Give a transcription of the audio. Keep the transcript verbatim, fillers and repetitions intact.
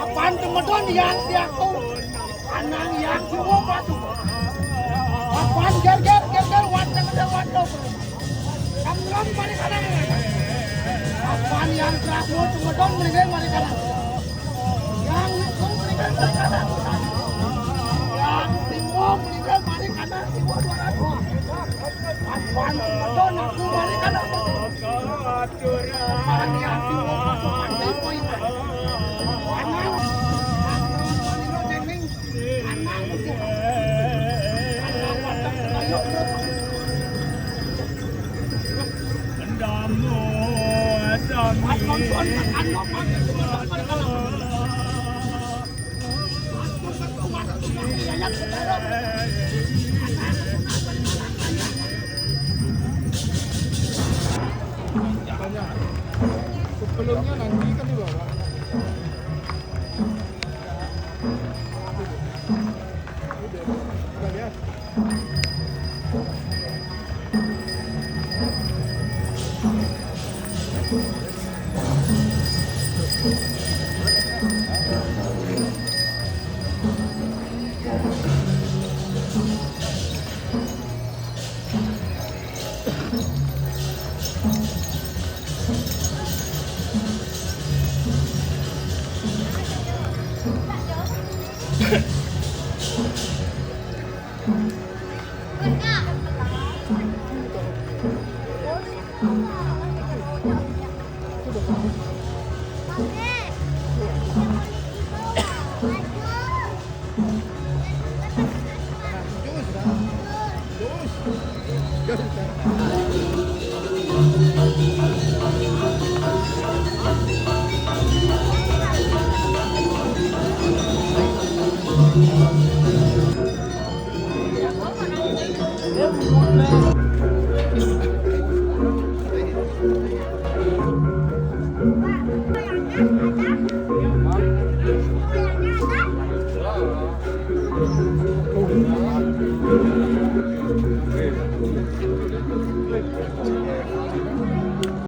Apaan tumedon yang diaku? Anang yang suruh batu. Apaan ger ger ger ger, wadah ger wadah. Kamu mari kanan. Apaan yang terakhir tumedon, mendingan mari kanan. Yang itu mendingan mari kanan. Yang timur mendingan mari kanan, timur dua ratus. Apaan tumedon, aku mari kanan. Sebelumnya nanti kan di bawah. Udah, udah ya.